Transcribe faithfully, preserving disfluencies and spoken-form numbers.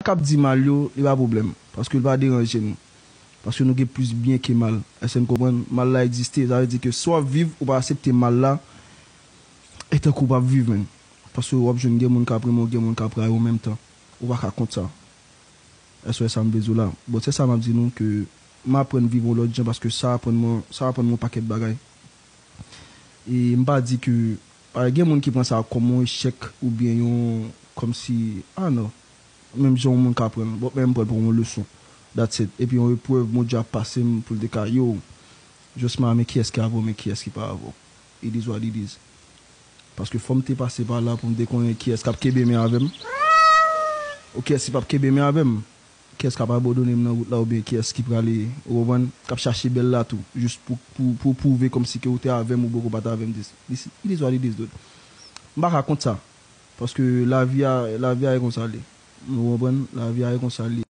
k ap di mal yo, li pa pwoblèm. Paske l pa deranje nou. Paske nou gen plis byen ke mal. Èske n konprann? Mal la egziste. Sa vle di ke si w ap viv, ou pa aksepte mal la, e tankou w p ap viv, menn. Paske w ap jwenn gen moun k ap renmen w, gen moun k ap rayi w an menm tan. Ou pa ka kont sa. Èske w wè sa m vle di w la? Bon, se sa m ap di nou ke m aprann viv yon lòt jan paske sa aprann mwen, sa aprann mwen yon pakèt bagay. E m pa di ke, pa gen moun ki pran sa kòm yon echèk oubyen yon, kòmsi, ah non, menm jan yon moun ka pran l, bon, men m pran l pou yon leson. That's it. Epi yon eprèv, Bondye ap pase m pou l te ka, yo, Josma, men kiyès ki avè w, men kiyès ki pa avè w. It is what it is. Paske fò m te pase pa la pou m te konnen kiyès k ap kenbe men avè m. Ou kiyès ki p ap kenbe men avè m. Kiyès k ap abandone m nan wout la oubyen kiyès ki prale, ou konprann, k ap chache bèl la tou, jis pou, pou, pou pwouve kòmsi ke ou te avè m ou poko pa t avè m. This, this, it is what it is, dude. M pa ka kont sa. Paske lavi a, lavi a e konsa l ye. Ou konprann? Lavi a e konsa l ye.